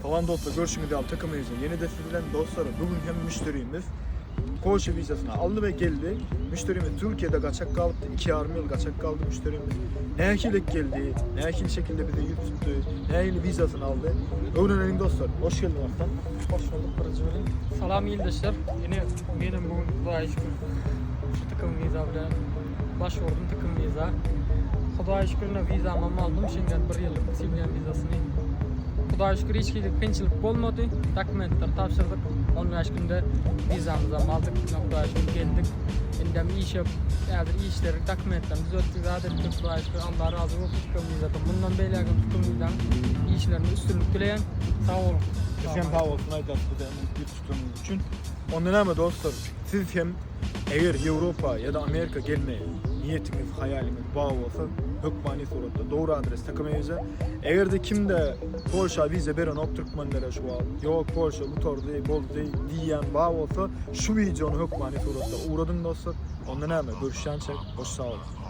Salam dostlar görşüňiz ýaly TKM Viza ýene-de siz bilen dostlar bu gün hem müşderimiz Polşa wizasyny aldy we geldi. Müşderimiz Türkiýede gaçak galypdy. 2,5 ýyl gaçak galdy müşderimiz. Nähili geldi, nähili şekilde bize ýüz tutdy, nähili wizasyny aldy. Öwreneliň dostlar. Hoş geldiň Arslan. Hoş bulduk birinji bilen. Salam ildeşler. Ine menem bugün Hudaýa şükür şu TKM Viza bilen başvurdum TKM Viza. Hudaýa şükür ine wizamam aldym Şengen bir ýyllyk Şengen wizasyny. Hudaýa şükür hiç hili kynçylyk bolmady. Dokumentleri tabşyrdyk. 15 günde wizamyzam aldyk. Ine Hudaýa şükür geldik. Indem işe häzir işleri dokumentlerini düzetdik zat etdik. Hudaýa şükür Allah razy bolsun TKM Vizadan. Mundan beýlägem TKM Vizaň işlerinde üstünlik dileýän. Sag boluň. Biz hem sag bolsun aýdýarys bize ýüz tutanyňyz üçin. Onda näme dostlar, siz hem eger Ýewropa ýa-da Amerika gelme niýetiňiz, haýalyňyz bar bolsa, hökmany suratda dogry adres TKM wiza. Eger-de kimde Polşa wiza berenok türkmenlere şu wagt, ýok Polşa gutardy, boldy diýýän bar bolsa, şu wideony hökmany suratda ugradyň dostlar. Onda näme, görüşýänçäk hoş sag boluň.